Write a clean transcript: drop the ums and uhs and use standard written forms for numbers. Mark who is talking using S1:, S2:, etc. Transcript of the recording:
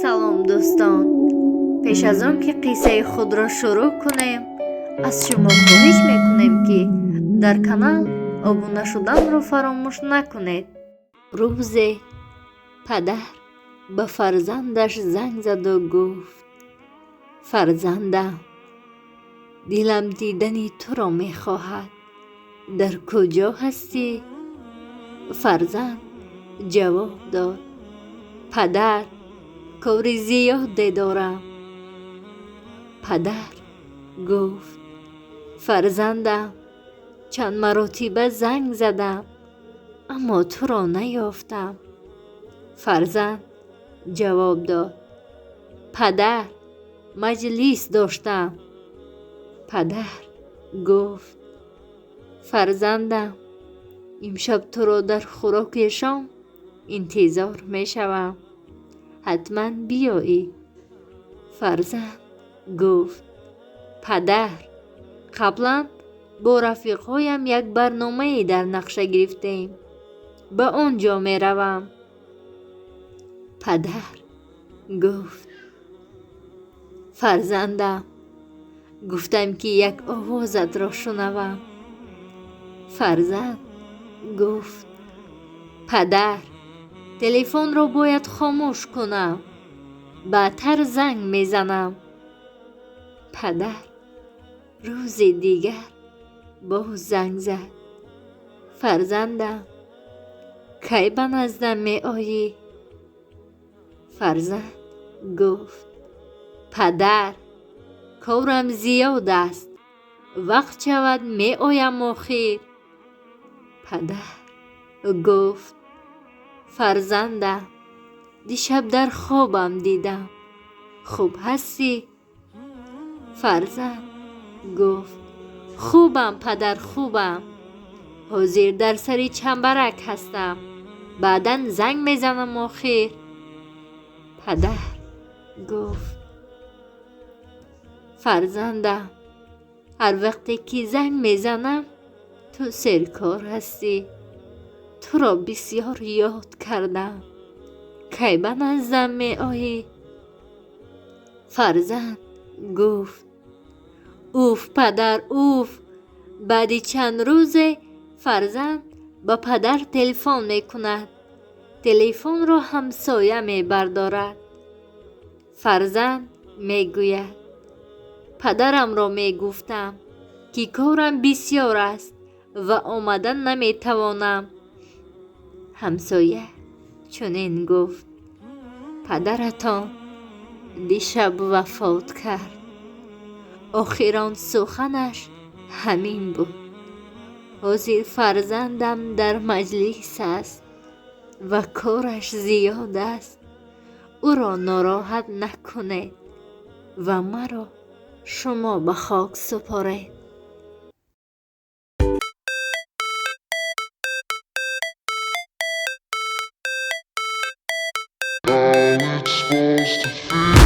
S1: Салом, дӯстон! Пеш аз он ки қиссаи худро шурӯъ кунем, аз шумо хоҳиш мекунем, ки дар канал обуна шуданро фаромӯш накунед. Рӯзе падар ба фарзандаш занг заду гуфт: «Фарзандам, дилам дидани туро мехоҳад. Дар куҷо ҳастӣ?» Фарзанд ҷавоб дод: «Падар, кори зиёде дорам». Падар гуфт: «Фарзандам, чанд маротиба занг задам, аммо туро наёфтам». Фарзанд ҷавоб дод: «Падар, маҷлис доштам». Падар гуфт: «Фарзандам, имшаб туро дар хӯроки шом интизор мешавам. Ҳатман биёӣ». Фарзанд гуфт: «Падар, қаблан бо рафиқҳоям як барномае дар нақша гирифтем. Ба он ҷо меравам». Падар гуфт: «Фарзандам, гуфтам, ки як овозатро шунавам». Фарзанд гуфт: «Падар, телефонро бояд хомӯш кунам. Баъдтар занг мезанам». Падар рӯзи дигар боз занг зад: «Фарзандам, кай ба наздам меоӣ?» Фарзанд гуфт: «Падар, корам зиёд аст. Вақт шавад, меоям охир». Падар гуфт: «Фарзандам, дишаб дар хобам дидам. Хуб ҳастӣ?» Фарзанд гуфт: «Хубам, падар, хубам. Ҳозир дар сари чамбарак ҳастам. Баъдан занг мезанам охир». Падар гуфт: «Фарзандам, ҳар вақте ки занг мезанам, ту серкор ҳастӣ. Туро бисёр ёд кардам. Кай ба наздам меоӣ?» Фарзанд гуфт: «Уф, падар, уф». Баъди чанд рӯзе фарзанд ба падар телефон мекунад. Телефонро ҳамсоя мебардорад. Фарзанд мегӯяд: «Падарамро мегуфтам, ки корам бисёр аст ва омада наметавонам». Ҳамсоя чунин гуфт: «Падаратон дишаб вафот кард. Охирон суханаш ҳамин буд. Ҳозир фарзандам дар маҷлис аст ва кораш зиёд аст. Ӯро нороҳат накунед ва маро шумо ба хок супоред».
S2: How it's supposed to feel.